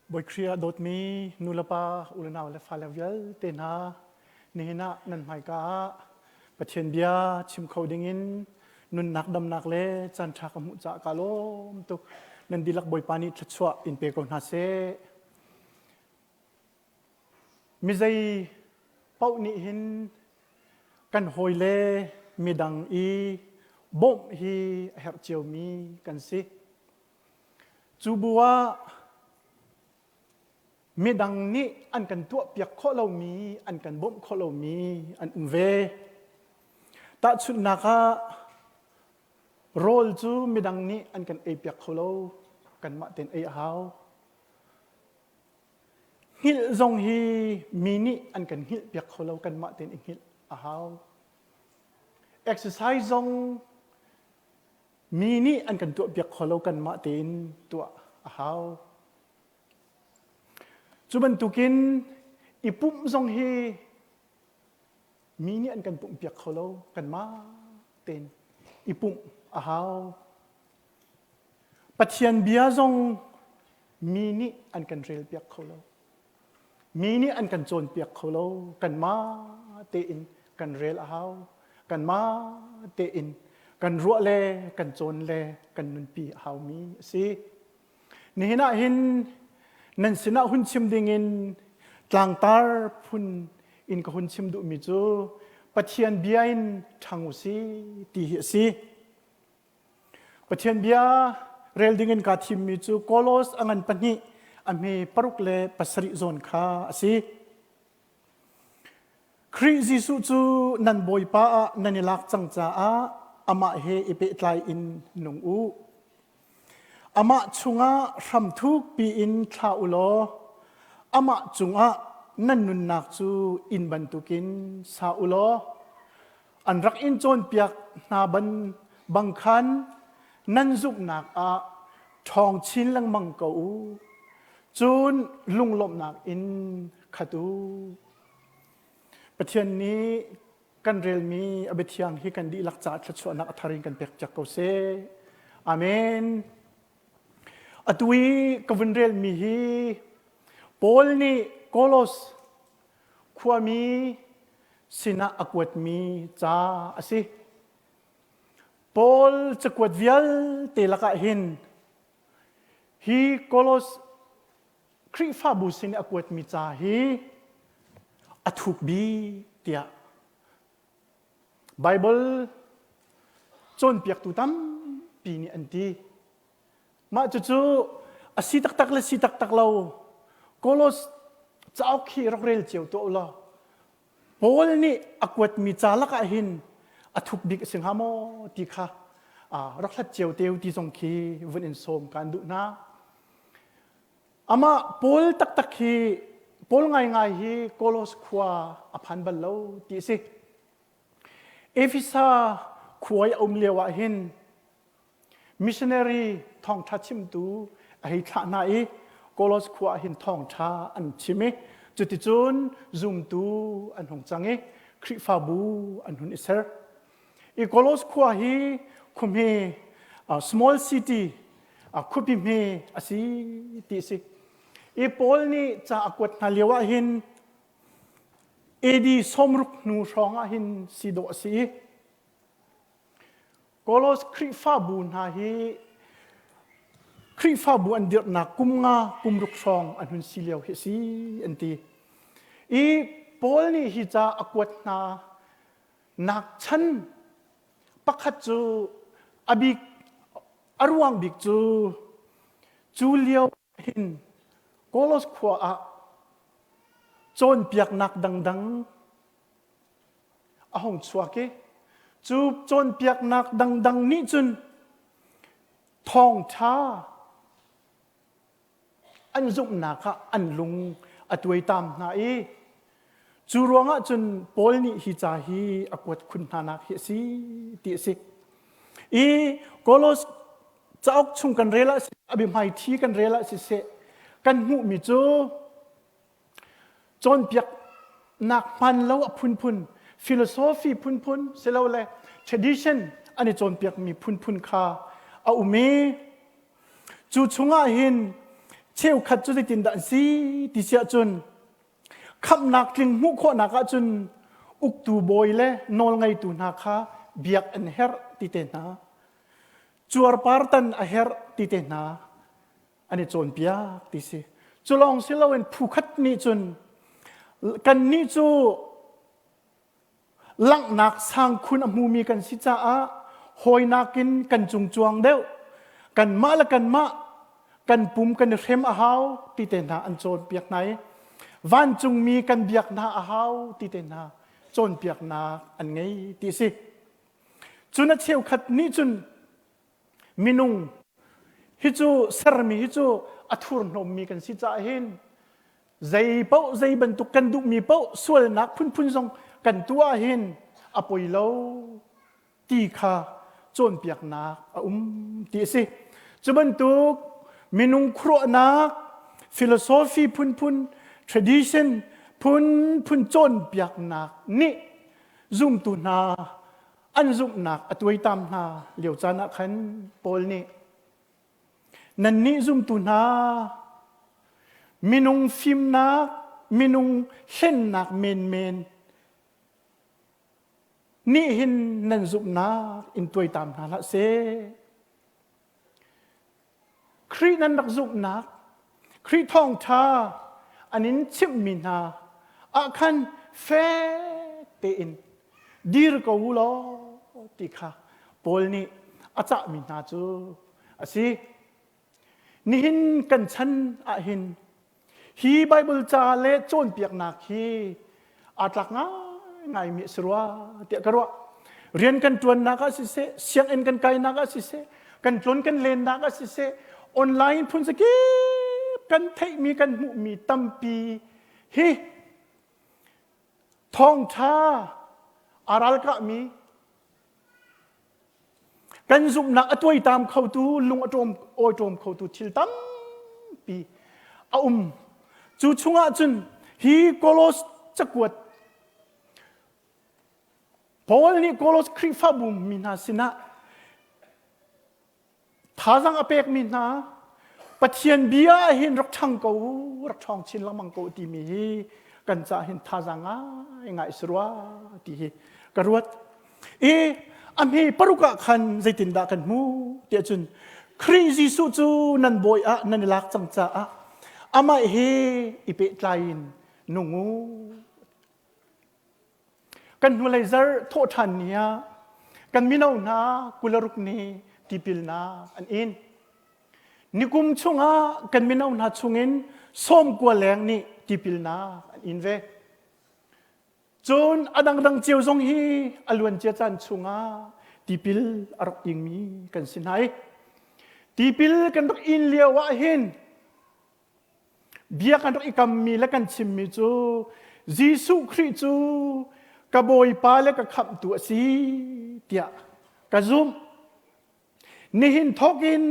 Bawi Khrih ah dawtmi nulepa, unau le fale vialte hna, nihin ah nan hmaika ah Pathian bia chim kho dingin nunnak damnak le caanṭha ka hmuh caah kaa lawm tuk. Nan dihlak Bawipa nih thluachuah in pe ko hna seh. Mizei paoh nih hin kan hawile midang i bawmh hi a herh ciomi kan si. Cu bu ah midang nih an kan tuahpiak khawh lomi, an kan bawmh khawh lomi an um ve. Tahchunhnak ah rawl cu midang nih an kan eipiak kho lo, kanmah tein ei a hau. Hngilh zong hi mi nih an kan hngilhpiak kho lo, kanmah tein i hngilh a hau. Exercise zong Mi nih an kan tuahpiak kho lo kanmah tein tuah a hau. Cu bantukin i pumh zong hi mi nih an kan pumhpiak kho lo kanmah tein i pumh a hau. Pathian bia zong mi nih an kan relpiak kho lo. Mi nih an kan cawnpiak kho lo. Kanmah tein kan rel a hau. Kanmah tein kan ruah le kan cawn le kan nunpi a haumi a si. Nihin ah hin nan sinah hun chim dingin tlangtar phun in ka hun chim duhmi cu Pathian bia in ṭhang u si ti hi a si. Pathian bia rel dingin kaa thimmi cu Kolos a ngan pahnih a hme paruk le pasarih zawn kha a si. Khrih Jesuh cu nan Bawipa ah nan i lak cang caah amah he i pehtlai in nung u. Amah chungah hram thukpi in thla u law amah cungah nan nunnak cu inn bantukin sa u law an rak in cawnpiak hna ban bang khan nan zumhnak ah ṭhawng chin lengmang ko u. Cun lunglawmhnak in khat u. Pathian nih kan relmi a biathiang hi kan dihlak caah thluachuahnak a thar in kan pek piak ko seh. Amen. Atu i ka vun relmi hi Paul nih Kolos khuami sinah a kuatmi ca a si. Paul cakuat vialte lakah hin hi Kolos Khrihfabu sin i a kuatmi ca hi a thuk bik tiah Baibal cawnpiaktu tampi nih an ti. Mah cucu a si taktak le si taktak lo Kolos cauk hi rak rel cio tuah u law Paul nih a kuatmi ca lakah hin a thuk bik a si hnga maw ti kha rak hlat cio te ti zong khi vun in sawm kaan duh hna. Amah Paul taktak hi Paul ngaingai hi Kolos khua a phan bal lo ti a si. Efesa khua i a um lio ah hin Missionary thawngṭha chimtu a hei thlah hna i Kolos khua ah hin thawngṭha an chim i cuticun zumtu an hung cang i Khrihfabu an hun i ser. I Kolos khua hi khuahme small city khuapi hme a si ti a si. I Paul nih ca a kuat hna lio ah hin AD sawmruk hnu hrawng ah hin si dawh a si i Kolos Khrihfabu hna hi Khrihfabu an dirhnak kum nga kum ruk hrawng an hun si lio hi a si an ti. I Paul nih hi ca a kuat hna nak chan pakhat cu a bik a ruang bik cu cu lio hin Kolos khua ah cawnpiaknak dangdang a hung chuak i cu cawnpiaknak dangdang nih cun thawngṭha an zumhnak ah an lung a tuaitam hna i cu ruangah cun Paul nih hi ca hi a kuat khun hna nak hi a si ti a si. I Kolos cauk chung kan rel ah a biahmaithi kan rel ah siseh kan hmuhmi cu Cawnpiaknak hmaan lo a phunphun, philosophy phunphun silole tradition an i cawnpiakmi phunphun kha a um i cu chungah hin Cheukhat cu zeitindah an si ti si ahcun khamhnak tling hmuh khawhnak ahcun uktu bawi le nawlngeitu hna kha biak an herh ti te hna. Cuarpar tan a herh ti te hna an i cawnpiak ti si. Cu lawng si loin phu khat nih cun kannih cu langhnak sangkhun a hmumi kan si caah hawi nakin kan cungcuang deuh kanmah le kanmah kan pum kan i hrem a hau ti te hna an cawnpiak hna i vancungmi kan biak hna a hau ti te hna cawnpiaknak an ngei ti a si. Cun a cheukhat nih cun minung hi cu sermi hi cu a thurhnawmmi kan si caah hin zei paoh zei bantuk kan duhmi paoh sualnak phunphun zong kan tuah hin a poi lo ti kha cawnpiaknak a um ti a si. Cu bantuk minung khuaruahnak philosophy phunphun tradition phunphun cawnpiaknak nih zumtu hna an zumhnak a tuaitam hna lio caan ah khan Paul nih Nannih zumtu hna, minung fimnak, minung hlennak menmen nih hin nan zumhnak in tuaitam hna hlah seh. Khrih nan rak zumhnak, Khrih thawngṭha an in chimhmi hna ah khan fek tein dir ko u law ti kha Paul nih a cahmi hna cu a si. Nihin kan chan ahhin hi Baibal ca le cawnpiaknak hi aa tlak ngaingaimi a si rua tiah ka ruah. Rian kan ṭuannak ah siseh, sianginn kan kainak ah siseh, kan tlun kan lennak ah siseh, online phun zakip kan theihmi kan hmuhmi tampi hi thawngṭha aa ralkahmi kan zumhnak a tuaitam khotu lung a ṭawm awiṭawm khotu thil tampi a um. Cu chungah cun hi Kolos cakuat Paul nih Kolos Khrihfabu mi hna sinah Thazaang a pekmi hna Pathian bia ah hin rak ṭhang ko u, rak ṭhawng chin lengmang ko timi hi kan caah hin thazaang ngaingai si rua ti hi ka ruat. I a hme paruk ah khan zeitindah kan hmuh tiah cun Khrih Jesuh cu nan bawi ah nan i lak cang caah amah he i pehtlai in nung u. Kan hnulei zarh thawhṭhan ni ah kan mino hna 26 ni tipilnak an in. Nikum chungah kan mino hna chungin 90 leng nih tipilnak an in ve. Cun a dangdang cio zong hi a luancia caan chungah tipil a rak ingmi kan si hna i tipil kan rak in lio ah hin Bia kan rak i kammi le kan chimmi cu Jesuh Khrih cu ka Bawipa le ka khamhtu a si tiah ka zumh. Nihin thawk in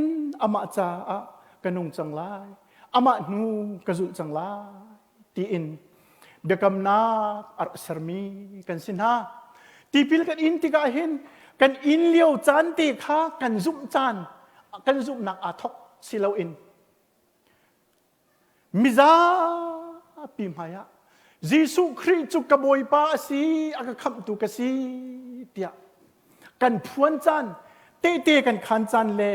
amah caah ka nung cang lai, amah hnu ka zulh cang lai tiin biakamnak a rak sermi kan si hna. Tipil kan in tikah hin kan in lio caan te kha kan zumh caan, kan zumhnak aa thawk si loin Mizapi hmaiah Jesuh Khrih cu ka Bawipa a si, a ka khamhtu ka si tiah kan phuan caan, tehte kan khaan caan le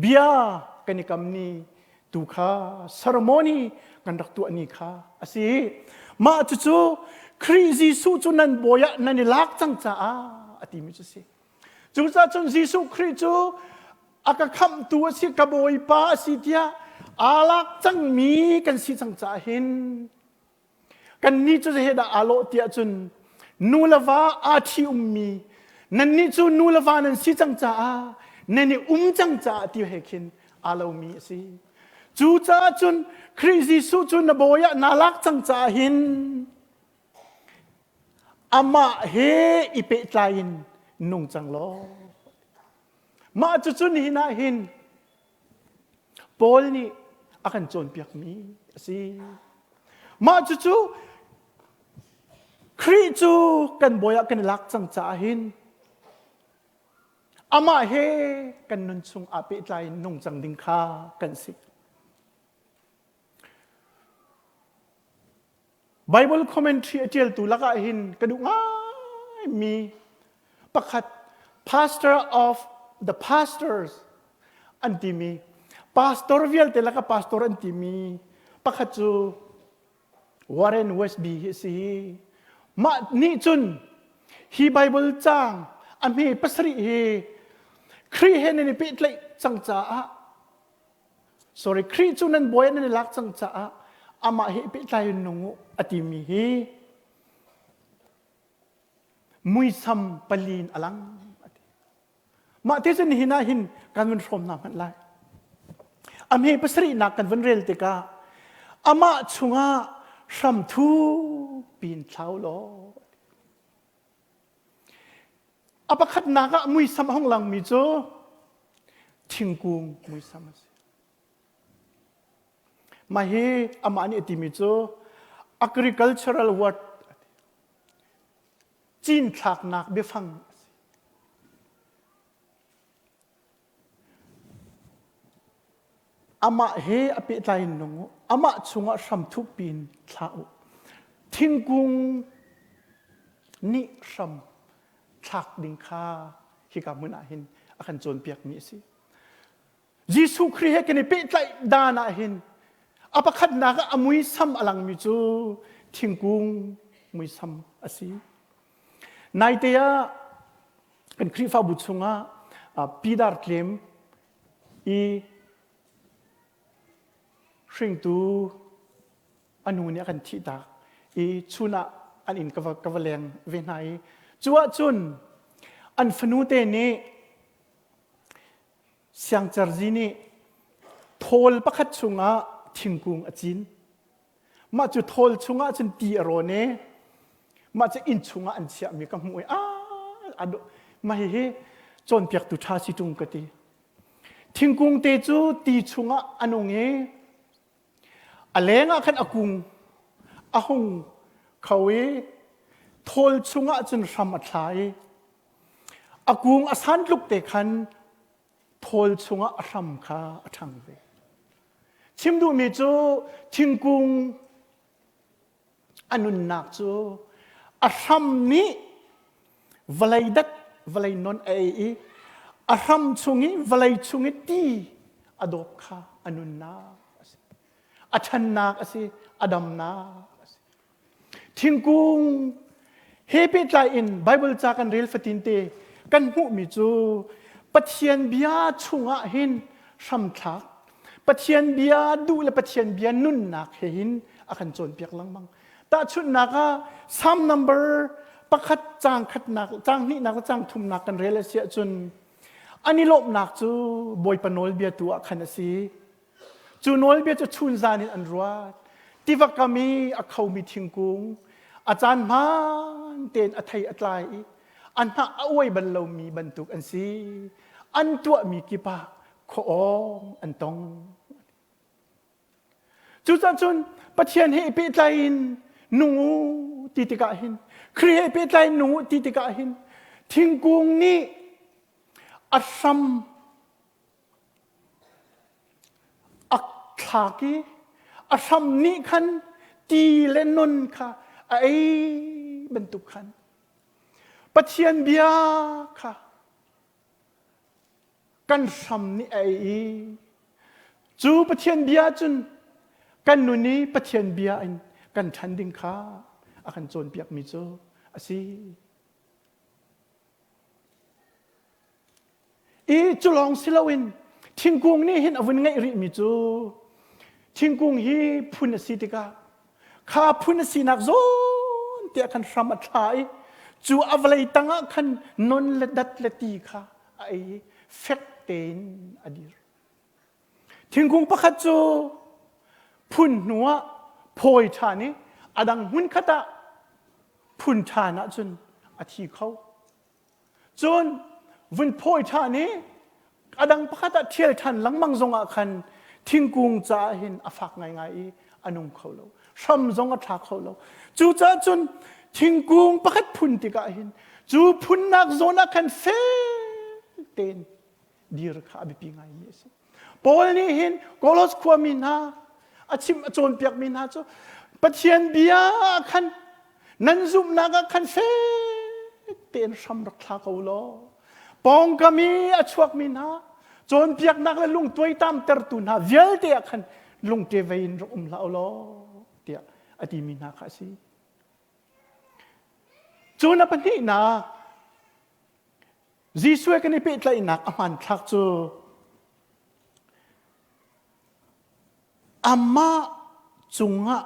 bia kan i kam ni tu kha ceremony kan rak tuah ni kha a si. Mah cucu Khrih Jesuh cu nan bawi ah nan i lak cang caah a timi cu si. Cucaah cun Jesuh Khrih cu a ka khamhtu a si, ka Bawipa a si tiah aa lak cangmi kan si cang caah hin kannih cu zeidah aa lawh tiah cun nu le va aa ṭhi ummi nannih cu nu le va nan si cang caah nan i um cang caah ti he khin aa lomi a si. Cucaah cun Khrih Jesuh cu na bawi ah naa lak cang caah hin Amah he i pehtlai in nung cang law. Mah cucu nihin ah hin Paul nih a kan cawnpiakmi a si. Mah cucu Khrih cu kan bawi ah kan i lak cang caah hin amah he kan nun chung aa pehtlai in nung cang ding kha kan si. Bible commentary a ṭialtu lakah hin ka duh ngaimi pakhat pastor of the pastors an timi pastor vialte laka pastor an timi pakhat cu Warren Westby hi a si. Mah nih cun hi Bible caang a hme pasarih hi Khrih he nan i pehtlaih cang caah sorry Khrih cu nan bawi nan i lak cang caah amah he i pehtlai in nung u a timi hi muisam palin a lang a ti. Mah te cun nihin ah hin kan vun hrawm hna hmanh lai. A hme pasarihnak kan vun rel tikah amah chungah hramthu pin thlau law a pakhatnak ah muisam a hung langmi cu thingkung muisam a si. Mah hi amah nih a timi cu agricultural word cinthlaknak biafang a si. Amah he a pehtlai in nung u. Amah chungah hram thukpi in thlah u. Thingkung nih hram thlak ding kha hika hmun ah hin a kan cawnpiakmi a si. Jesuh Khrih he kan i pehtlaih dan ah hin a pakhatnak ah a muisam a langmi cu thingkung muisam a si. Naite ah kan Khrihfabu chungah Pidar Tlem i hringtu a nu nih a kan thihtak i chun ah an inn ka va, ka va leng ve hna i cu ahcun an fanu te nih Siangcerzi nih thawl pakhat chungah thingkung a cin. Mah cu thawl chungah cun ti a rawn i mah cu inn chungah an chiahmi ka hmuh i ah mah hihi cawnpiaktu ṭha si ṭung ka ti. Thingkung te cu ti chungah a nung i a leng ah khan a kung a hung kho i thawl chungah cun hram a thla i A kung a san tluk te khan thawl chungah a hram kha a ṭhang ve. Chim duhmi cu thingkung a nunnak cu a hram nih vawlei dat vawlei non a ei i a hram chung i vawlei chung i ti a dawp kha a nunnak a si. A ṭhannak a si, a damnak a si. Thingkung he pehtlai in Bible ca kan rel fatin te kan hmuhmi cu Pathian bia chungah hin hramthlak Pathian bia duh le Pathian bia nunnak he hin a kan cawnpiak lengmang. Tahchunhnak ah Psalm number pakhat caang khatnak caang hnihnak le caang thumnak kan rel a si ahcun an i lawmhnak cu Bawipa nawlbia tu ah khan a si. Cu nawlbia cu chunzan in an ruat. Tiva kam i a khomi thingkung, a caan hmaan tein a thei a tlai i a hnah a uai bal lomi bantuk an si. An tuahmi kip ah khuaawng an tong. Cucaah cun Pathian he i pehtlai in nung u ti tikah hin Khrih he pehtlai in nung u ti tikah hin thingkung nih a hram A thlak i a hram nih khan ti le non kha a ei bantuk khan Pathian bia kha kan hram nih a ei i cu Pathian bia cun kan nun i Pathian bia in kan ṭhan ding kha a kan cawnpiakmi cu a si. I cu lawng si loin thingkung nih hin a vun ngeih rihmi cu thingkung hi phun a si tikah kha phun a sinak zawn tiah khan hram a thla i cu a vawlei tangah khan non le dat le ti kha a ei i fek tein a dir. Thingkung pakhat cu phun hnuah phawi ṭhan i a dang hmun khat ah phun ṭhan ahcun a thi kho. Cun vun phawi ṭhan i a dang pakhat ah ṭhial ṭhan lengmang zongah khan thingkung caah hin a fak ngaingai i a nung kho lo. Hram zong a thla kho lo. Cucaah cun thingkung pakhat phun tikah hin cu phunnak zawn ah khan fel tein dir kha a biapi ngaimi a si. Paul nih hin Kolos khuami hna a chim a cawnpiakmi hna cu. Pathian bia ah khan nan zumhnak ah khan fek tein hram rak thla ko law pawngkam i a chuakmi hna cawnpiaknak le lungtuaitam tertu hna vialte ah khan lungte vei in rak um hlah u law tiah a timi hna kha a si. Cu na pahnihnak Jesuh he kan i pehtlaihnak a hmanthlak cu amah cungah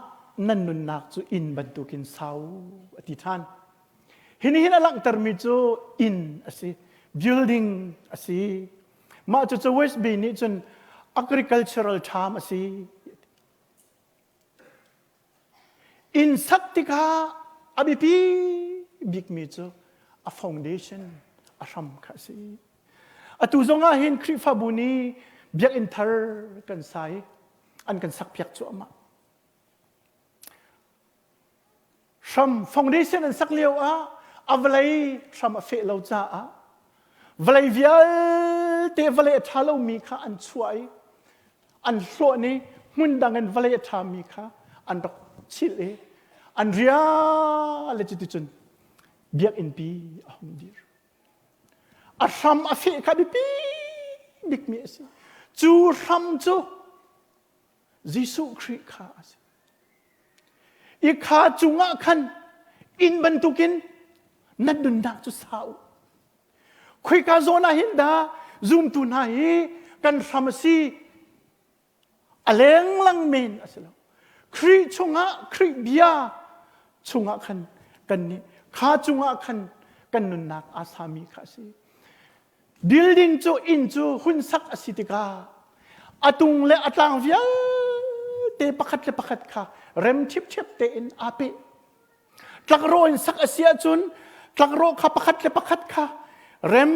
nan nunnak cu inn bantukin sau a ti ṭhan. Hi nih hin a langhtermi cu inn a si, building a si. Mah cucu West Bay nih cun agricultural term a si. Inn sak tikah a biapi bikmi cu a foundation, a hram kha a si. Atu zong ah hin Khrihfabu nih biakinn thar kan sa i an kan sakpiak cuahmah. Hram foundation an sak lio ah a vawlei hram a feh lo caah vawlei vialte vawlei a ṭha lomi kha an chuah i an hluan i hmun dang in vawlei a ṭhami kha an rak chilh i an ria le cuticun biakinnpi a hung dir. A hram a feh kha biapi bikmi a si. Cu hram cu Jesuh Khrih kha a si. I kha cungah khan inn bantukin na nunnak cu sa u. Khoika zawn ah hin dah zumtu hna hi kan hram a si a lenglang men a si lo. Khrih chungah Khrih bia chungah khan kan nih kha cungah khan kan nunnak aa sami kha a si. Building cu inn cu hun sak a si tikah a tung le a tlang vialte pakhat le pakhat kha rem ṭhipṭhep tein aa peh. Tlakrawh in sak a si ahcun tlakrawh kha pakhat le pakhat kha rem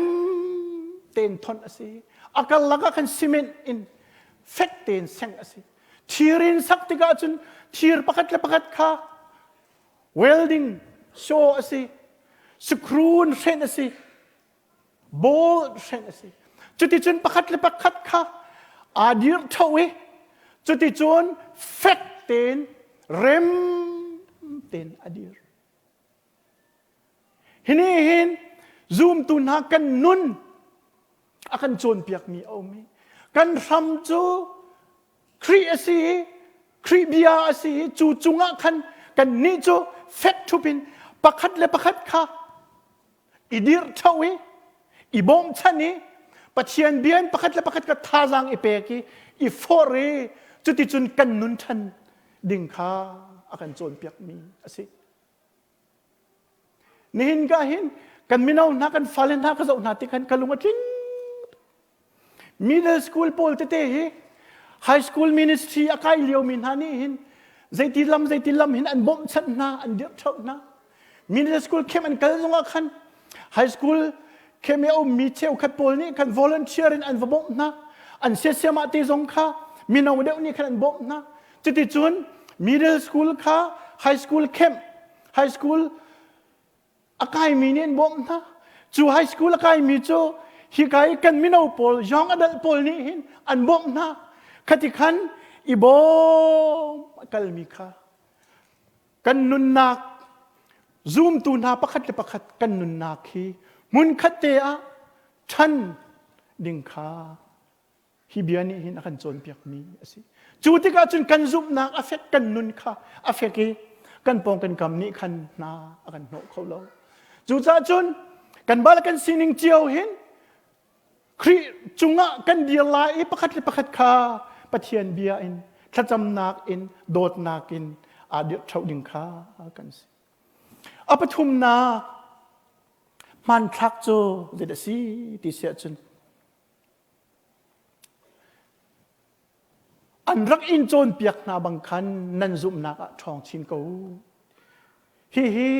tein thonh a si. A karlak ah khan cement in fek tein sengh a si. Thir in sak tikah cun thir pakhat le pakhat kha welding saw a si. Screw in hrenh a si. Bolt hrenh a si. Cuticun pakhat le pakhat kha aa dir ṭho i cuticun fek tein rem tein a dir. Hi nih hin zumtu hna kan nun a kan cawnpiakmi a um i kan hram cu Khrih a si i Khrih bia a si i cu cungah khan kannih cu fek ṭhup in pakhat le pakhat kha i dirh ṭho i i bawmchan i Pathian bia in pakhat le pakhat kha thazaang i pek i i forh i cuticun kan nun ṭhan ding kha a kan cawnpiakmi a si. Nihin ka hin kan mino hna kan fale hna ka zoh hna ti khan ka lung a tling. Middle school pawl tete hi high school ministry a kai liomi hna nih hin zeiti lam zeiti lam hin an bawmhchanh hna an dirh ṭho hna. Middle school camp an kal zongah khan high school camp i a ummi cheukhat pawl nih khan volunteer in an va bawmh hna. An siasiamah te zong kha mino deuh nih khan an bawmh hna. Cuticun middle school kha high school camp high school a kaimi nih an bawmh hna. Cu high school a kaimi cu hika i kan mino pawl young adult pawl nih hin an bawmh hna. Khati khan i bawm a kalmi kha kan nunnak zumtu hna pakhat le pakhat kan nunnak hi hmunkhat te ah ṭhan ding kha Hi bia nih hin a kan cawnpiakmi a si. Cu tikah cun kan zumhnak a fek, kan nun kha a fek i kan pawng kan kam nih khan hna a kan hnawh kho lo. Cucaah cun kan bal kan sining cio hin Khrih cungah kan dir lai i pakhat le pakhat kha Pathian bia in thlacamnak in dawtnak in aa dirh ṭheo ding kha kan si. A pathumnak hmanthlak cu zeidah a si ti si ahcun An rak in cawnpiak hna bang khan nan zumhnak ah ṭhawng chin ko u. Hihi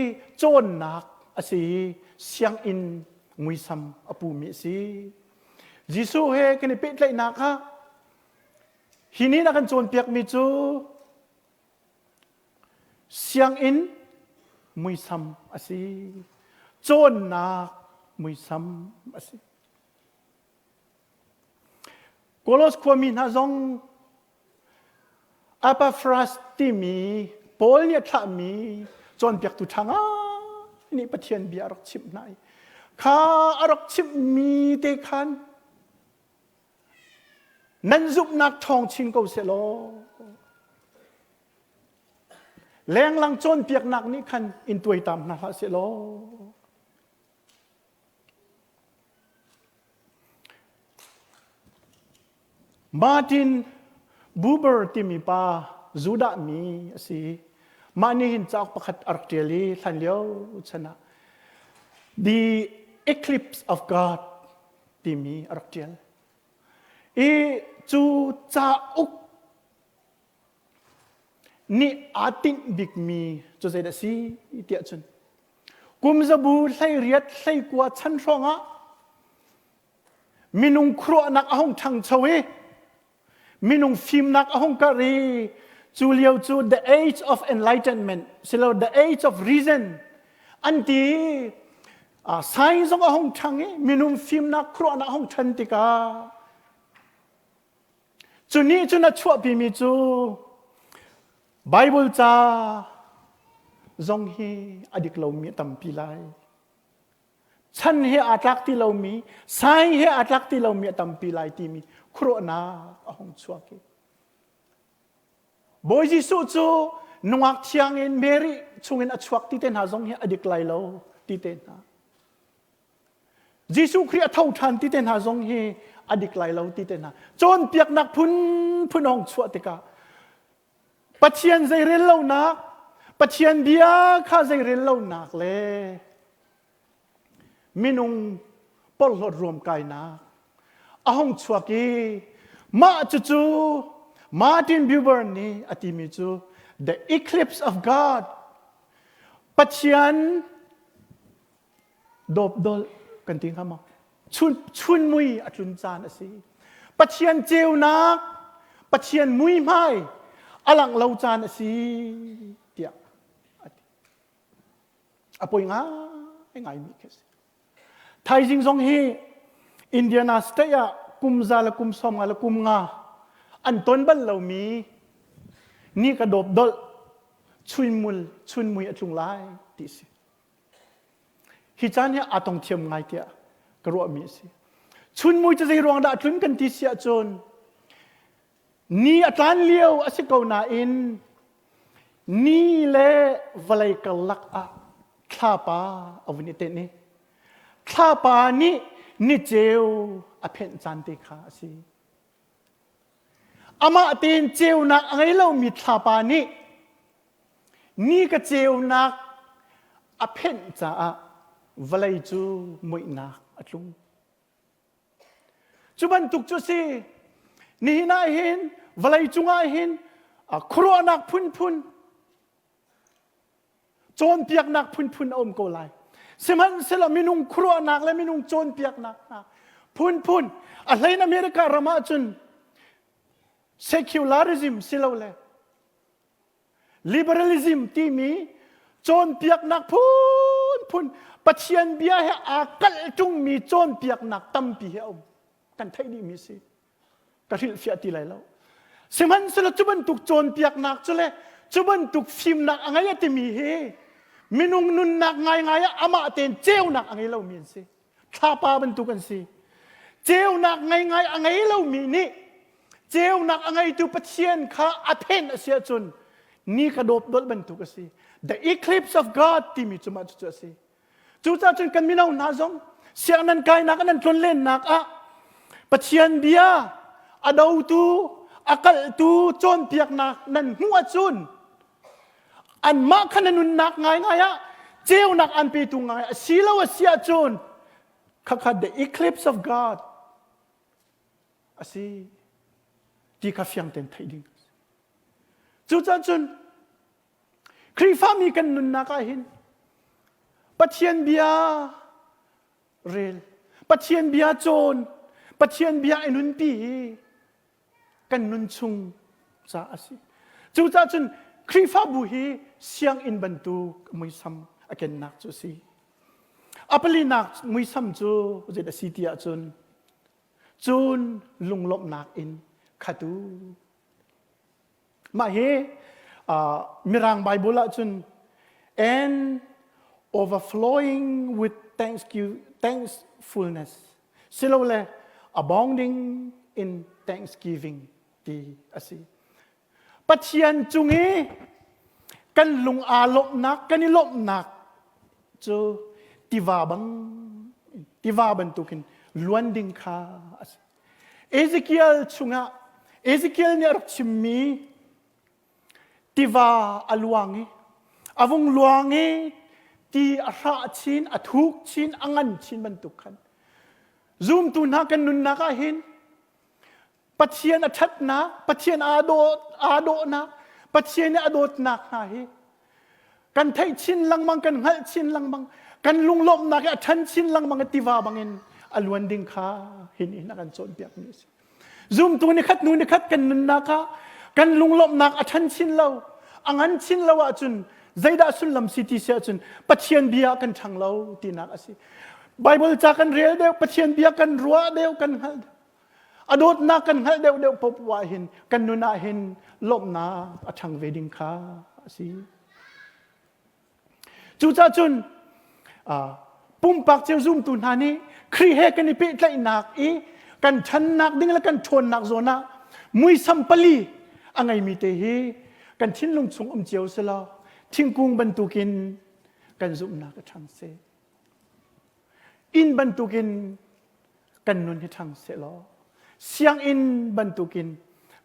cawnnak a si i sianginn muisam a pumi a si. Jesuh he kan i pehtlaihnak ah hi nih a kan cawnpiakmi cu sianginn muisam a si. Cawnnak muisam a si. Kolos khuami hna zong Epaphras timi Paul nih a thlahmi cawnpiaktu ṭha ngai nih Pathian bia a rak chimh hna i kha a rak chimhmi te khan nan zumhnak ṭhawng chin ko seh law lenglang cawnpiaknak nih khan in tuaitam hna hlah seh law Martin Buber timi pa Judah mi a si. Mah nih hin cauk pakhat a rak ṭial i hlanlio chan ah The Eclipse of God timi a rak ṭial. I cu cauk nih aa tinh bikmi cu zeidah a si tiah cun kum zabu 18 hleikua chan hrawng ah minung khuaruahnak a hung ṭhangcho i minung fimnak a hung karh i cu lio cu the age of enlightenment silo the age of reason an ti science zong a hung ṭhang i minung fimnak khuaruahnak a hung ṭhan tikah Cu nih cun a chuahpimi cu Bible ca zong hi a dik lomi a tampi lai. Chan he aa tlak ti lomi, sai he aa tlak ti lomi a tampi lai timi khuaruahnak a hung chuak i Bawi Jesuh cu nungak thiang in Mary chungin a chuak ti te hna zong hi a dik lai lo ti te hna. Jesuh Khrih a tho ṭhan ti te hna zong hi a dik lai lo ti te hna cawnpiaknak phunphun hong chuah tikah Pathian zeirel lonak Pathian bia kha zeirel lonak le minung porhlawt ruamkainak a hung chuak i mah cucu Martin Buber nih a timi cu the eclipse of God Pathian dawpdolh kan ti hnga maw chun chun mui a tlun caan a si pathian ceunak pathian mui hmai a langh lo caan a si tiah a ti a poi ngai ngai mi khi si thaizing zong hi Indiana state ah kum za le kum som nga le kum nga an ton bal lomi ni ka dawp dolh chunmul chunmui a tlung lai ti si Hi caan hi aa tong thiam ngai tiah ka ruahmi a si. Chunmui cu zei ruang dah a tlun kan ti si ahcun ni a tlan lio a si ko nain ni le vawlei karlak ah thlapa a vun i tenh i thlapa nih niceu a phenh caan te kha a si. Amah tein ceunak a ngei lomi thlapa nih Ni ka ceunak a phenh caah vawlei cu muihnak a tlung. Cu bantuk cu si nihin ah hin vawlei cungah hin khuaruahnak phunphun cawnpiaknak phunphun a um ko lai. Sihmanhsehlaw minung khuaruahnak le minung cawnpiaknak hna phunphun a hlein America ram ah cun secularism silole Liberalism timi cawnpiaknak phunphun Pathian bia he aa kalh ṭungmi cawnpiaknak tampi hi a um. Kan theih dihmi si. Ka hrilhfiah ti lai lo. Sihmanhsehlaw cu bantuk cawnpiaknak cu le cu bantuk fimnak a ngei a timi hi minung nunnak ngaingai ah amah tein ceunak a ngei lomi an si. Thlapa bantuk an si. Ceunak ngaingai a ngei lomi nih ceunak a ngeitu Pathian kha a phenh a si ahcun ni ka dawp dolh bantuk a si. The eclipse of God timi cu mah cucu a si. Cucaah cun kan mino hna zong siang nan kainak nan tlonlennak ah Pathian bia a dotu a kalhtu cawnpiaknak nan hmuh ahcun anmah kha na nunnak ngaingai ah ceunak an petu ngai a si lo a si ahcun khakha the eclipse of God a si ti kha fiang tein theih ding cucaah cun Khrihfami kan nunnak ah hin Pathian bia rel Pathian bia cawn Pathian bia i nunpi hi kan nun chung ca a si. Cucaah cun Khrihfabu hi sianginn bantuk muisam a kennak cu a si. A palinak muisam cu zei a si ti ahcun cun lunglawmhnak in khatu. Mah hi Mirang Bible ahcun and overflowing with thankfulness silole abounding in thanksgiving ti a si. Pathian cung i kan lung aa lawmhnak kan i lawmhnak cu tiva bang tiva bantukin luan ding kha a si. Ezekiel chungah Ezekiel nih a rak chimmi tiva a luang i a vung luang i ti a hrah chin a thuk chin a ngan chin bantuk khan zumtu hna kan nunnak ah hin Pathian a ṭhatnak, Pathian aa dawt, aa dawhnak, Pathian nih a dawtnak hna hi kan theih chin lengmang, kan hngalh chin lengmang, kan lunglawmhnak hi a ṭhan chin lengmang i tiva bangin a luan ding kha hin in a kan cawnpiakmi a si. Zumtu ni khat hnu ni khat kan nunnak ah kan lunglawmhnak a ṭhan chin lo, a ngan chin lo ahcun zeidah sullam si ti si ahcun Pathian bia kan ṭhang lo tinak a si. Bible ca kan rel deuh, Pathian bia kan ruah deuh, kan hngalh deuh. A dawtnak kan hngalh deuhdeuh poah ah hin kan nun ah hin lawmhnak a ṭhang ve ding kha a si. Cucaah cun pumpak cio zumtu hna nih Khrih he kan i pehtlaihnak i kan ṭhannak ding le kan ṭhawnnak zawn ah muisam pali a ngeimi te hi kan thinlung chung um cio selaw thingkung bantukin kan zumhnak a ṭhang seh. Inn bantukin kan nun hi ṭhang sehlaw sianginn bantukin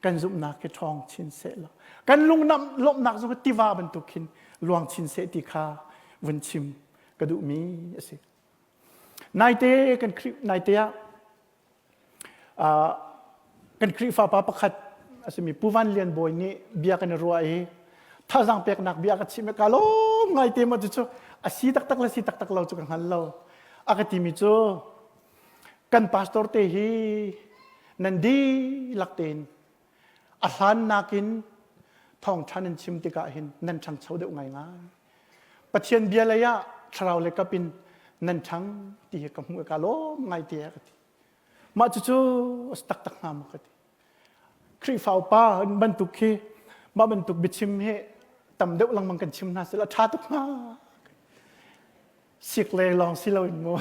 kan zumhnak hi ṭhawng chin sehlaw kan lungnam lawmhnak zong hi tiva bantuk khin luang chin seh ti kha vun chim ka duhmi a si. Naite kan Khrih naite ah kan Khrihfa pa pakhat a simi Pu Van Lian Bawi nih bia kan i ruah i thazaang peknak bia ka chim i ka lawm ngai te maw cucu a si taktak le si taktak lo cu ka hngal lo. A ka timi cu kan pastor te hi nan dihlak tein a hlan nakin thawngṭha nan chim tikah hin nan ṭhangcho deuh ngaingai. Pathian bia lei ah thlarau le kap in nan ṭhang ti hi ka hmuh i ka lawm ngai te ka ti. Mah cucu a si taktak hnga maw ka ti. Khrihfa upa bantuk khi mah bantuk biachim hi tam deuh lengmang kan chim hna sila ṭha tuk hnga. Sik le lawng si loin mu.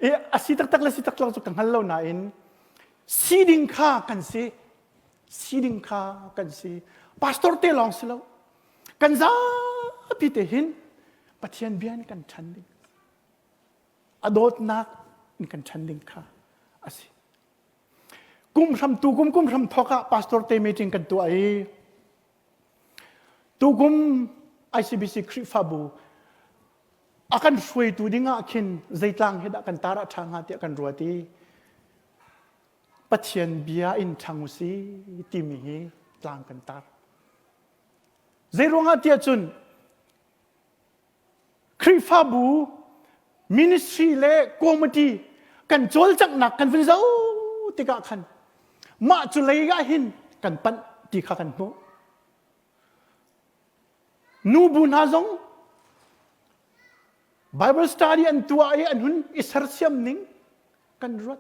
I a si taktak le si taktak cu ka hngal lo nain si ding kha kan si. Si ding kha kan si. Pastor te lawng si lo. Kan zapi te hin Pathian bia in kan ṭhan ding. A dawtnak in kan ṭhan ding kha a si. Kum hram tu kum kum hram thawk ah pastor te meeting kan tuah i tukum ICBC Khrihfabu a kan hruaitu ding ah khin zeitlang hi dah kan tar ah ṭha hnga tiah kan ruat i Pathian bia in ṭhang u si timi hi tlang kan tar. Zei ruangah tiah cun Khrihfabu ministry le committee kan cawlcanghnak kan vun zoh tikah khan mah cu lei ah hin kan panh ti kha kan hmuh. Nubu hna zong Bible study an tuah i an hun i sersiam ning kan ruat.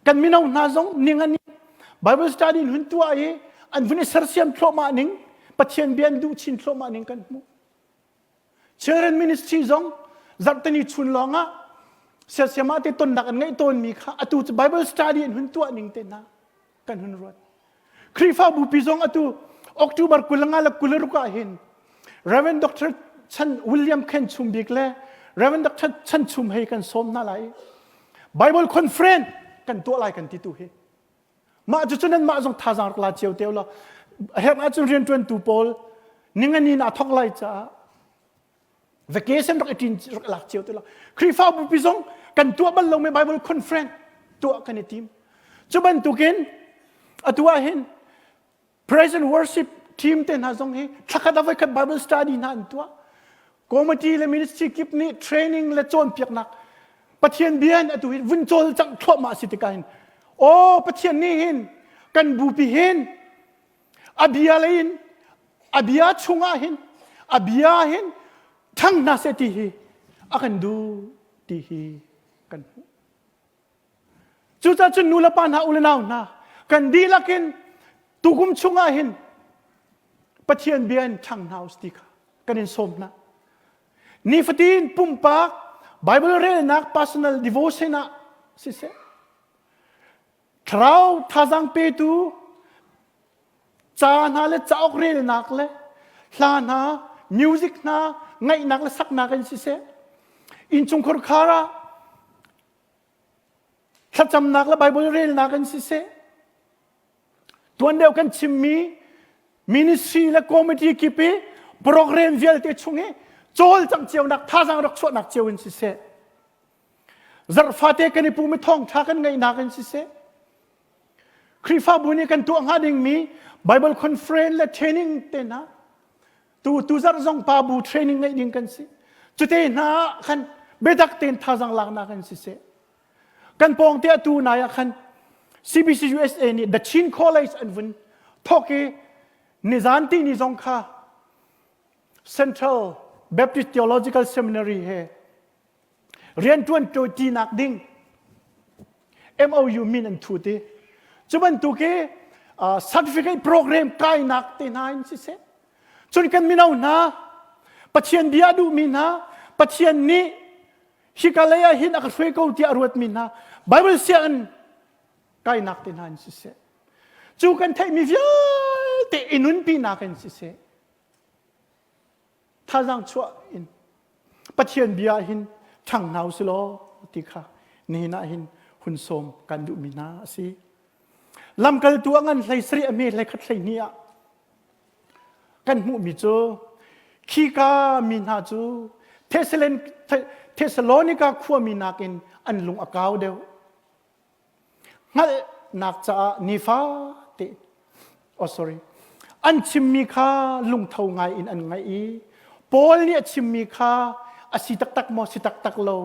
Kan mino hna zong ning an Bible study an hun tuah i an vun i sersiam thluahmah ning Pathian bia an duh chin thluahmah ning kan hmuh. Children ministry zong zarhteni chun lawng ah siasiama te tonnak an ngeih tawnmi kha atu cu Bible study an hun tuah ning te hna kan hun ruat. Khrihfabu pi zong atu October 25 le 26 ah hin Reverend Dr. Chan William Khen Chum Bik le Reverend Dr. Chan Chum Hei kan sawm hna lai. Bible conference kan tuah lai kan ti tu hi. Mah cu nan mah zong thazaang rak la cio te law herh ahcun rianṭuantu pawl ningani na thok lai caah vacation rak i ṭin rak lak cio te law Khrihfabu pi zong kan tuah bal lomi Bible conference tuah kan i tim. Cu bantukin atu ah hin Praise and worship team te hna zong hi thlakhat a voikhat Bible study hna an tuah. Committee le ministry kip nih training le cawnpiaknak Pathian bia in atu hin vun cawlcangh thluahmah si tikah hin aw Pathian nih hin kan bupi hin a bia lei in a bia chungah hin a bia hin ṭhang hna seh ti hi a kan duh ti hi kan hmuh. Cucaah cun nu le pa hna u le nau hna kan dihlak in. Tukum chungah hin Pathian bia in ṭhang hna us ti kha kan in sawm hna. Nifatin pumpak Bible relnak personal devotion ah siseh thlarau thazaang petu ca hna le cauk relnak le hla hna music hna ngaihnak le saknak in siseh innchungkhar khar ah thlacamnak le Bible relnak in siseh tuan deuh kan chimmi ministry le committee kip i program vialte chung i cawlcangh cionak thazaang rak chuahnak cio in siseh zarh fate kan i pum i thawngṭha kan ngeihnak in siseh Khrihfabu nih kan tuah hnga dingmi Bible conference le training te hna tu tu zarh zong pa bu training ngeih ding kan si cute hna ah khan biatak tein thazaang laknak in siseh kan pawng te atu nai ah khan CBC USA nih The Chin College an vun thawk i nizan ti ni zong kha Central Baptist Theological Seminary he rianṭuan ṭinak ding MOU min an thu ti cu bantuk i certificate program kainak te hna in siseh cun kan mino hna Pathian bia a duhmi hna Pathian nih hika lei ah hin a ka hruai ko tiah a ruatmi hna Bible sianginn kainak te hna in siseh cu kan theihmi vialte i nunpinak in siseh thazaang chuah in Pathian bia hin ṭhang hna usih law ti kha nihin ah hin hun sawm kan duhmi hna a si. Lamkaltu a ngan hlei sarih a hme hlei khat hlei hnih ah kan hmuhmi cu khika mi hna cu Thessalonika khuami nakin an lung a kau deuh. Hngalhnak caah nifate oh sorry an chimmi kha lungtho ngai in an ngaih i Paul nih a chimmi kha a si taktak maw si taktak lo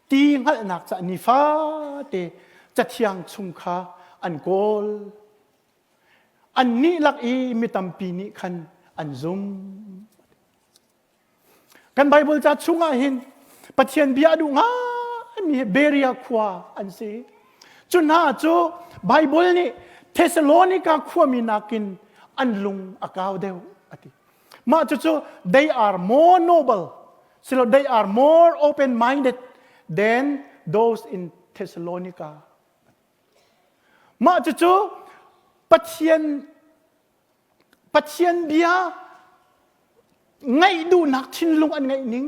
ti hngalhnak caah nifate cathiang chung kha an kawl annih lak i mi tampi nih khan an zum Kan Bible ca chungah hin Pathian bia a duh ngaimi hi Berea khua an si. Cu hna cu Bible nih Thessalonica khuami nakin an lung a kau deuh a ti. Mah cucu they are more noble, silo they are more open-minded than those in Thessalonica. Mah cucu Pathian Pathian bia ngaih duhnak thinlung an ngeih ning,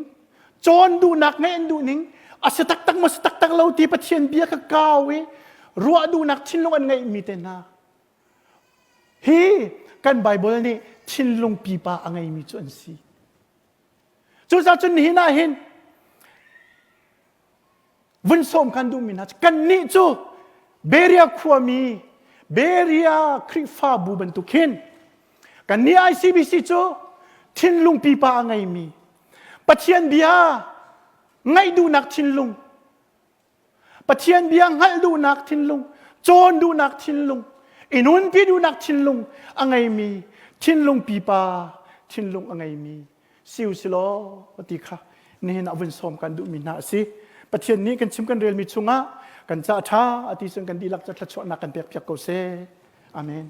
cawn duhnak ngeih an duh ning, a si taktak maw si taktak lo ti Pathian bia ka kau i ruah duhnak thinlung an ngeihmi te hna. Hi kan Bible nih thinlung pipa a ngeimi cu an si. Cucaah cun nihin ah hin vun sawm kan duhmi hna cu kannih cu Berea khuami Berea Khrihfabu bantuk hin kannih ICBC cu thinlung pipa a ngeimi Pathian bia ngaih duhnak thinlung Pathian bia hngalh duhnak thinlung cawn duhnak thinlung i nunpi duhnak thinlung a ngeimi thinlung pipa thinlung a ngeimi si u silaw ti kha nihin ah vun sawm kan duhmi hna a si Pathian nih kan chim kan relmi chungah kan ca ṭha a ti cun kan dihlak ca thluachuahnak kan pek piak ko seh amen.